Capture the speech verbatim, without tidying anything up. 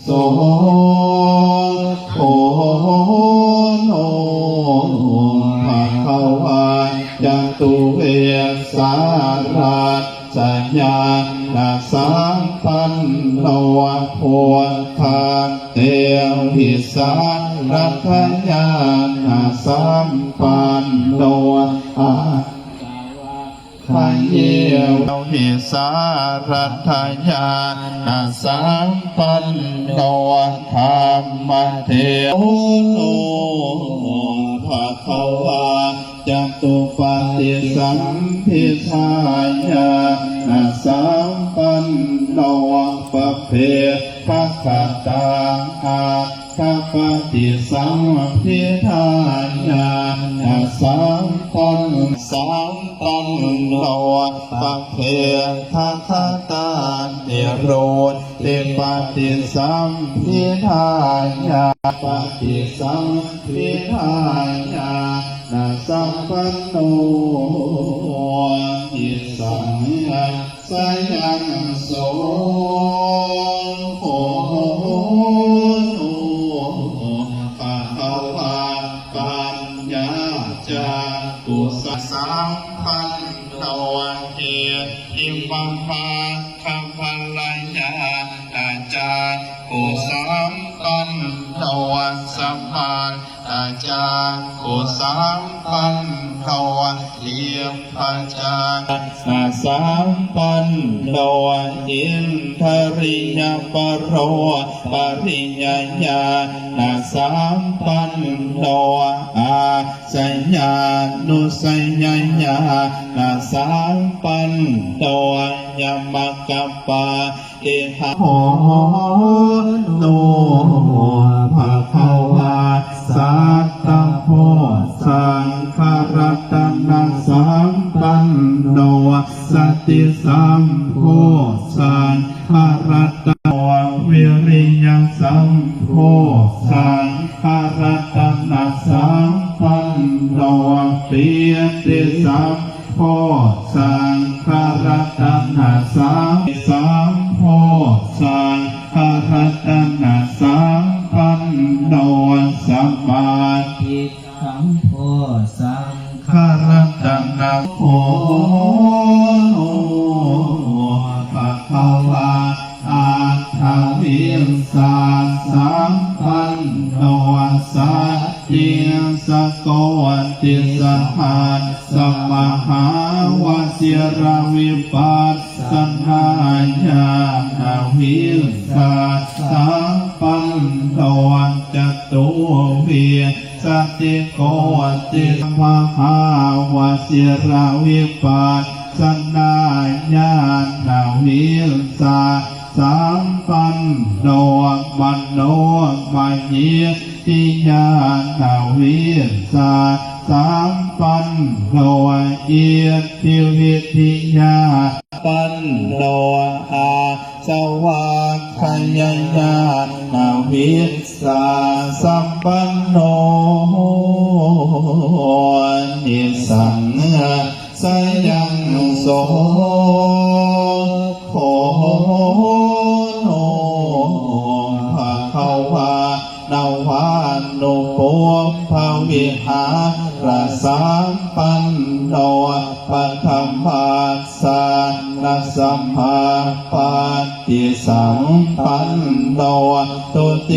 โส โข โน ภะคะวา จตุเวสสะรัตถญาณสัมปันโน พุทธังเตวิสารัตถญาณสัมปันโน อา ขยีวิสารัตถญาณสัมปันโน ธัมมเทโส ภะคะวา จตุปาฏิสัมภิทาญาณสัมปันโน ปะเภทะคะตาอัฏฐปาฏิสัมภิทาญาณสัมปัน สัมปันโน ปะเภทะคะตานิโรธ ติปาฏิสัมภิทาญาปาฏิสัมภิทาญาณสัมปันโน อิสังสะยังโส โข โน ภะคะวา ปัญญาจักขุสัมปันโน อิทธิมหา คปลญาณจักขุสัมปันโน สมาธิจักขุสัมปันโน ทิพพจักขุสัมปันโน อินทริยปโรปริยญาณสัมปันโน อา สยานุสยญาณสัมปันโน ยมกปปาติหา โข โน ภะคะวา สัตตโพชฌังครัตนสัมปันโน สติสัมโพชฌังครัตน วิริยสัมโพชฌังครัตนสัมปันโน ปีติสัมโพชฌังครัตนสัม สัมโพชฌังครัตนสัมปันโน สมาธิ สัมโพชฌังครัตนโข ภะคะวา อัฏฐวิสสาสัมปันโน สัตติงสโกติสหัสสมหาวชิรวิปัสสนาญาณวิสสาสัมปันโน จตุวิสสติโกติมหาวชิรวิปัสสนาญาณวิสสาสัมปันโน มโนมยิทธิญาณวิสสาสัมปันโน อิทธิวิทธิญาณปันโน อาสวัคคยญาณวิสสาสัมปันโน นิสสังสยังโส โข โน ภะคะวา นวานุปุพพวิหารสัมปันโน ปะถมัสสะนะสมาปาติสัมปันโน ทุติ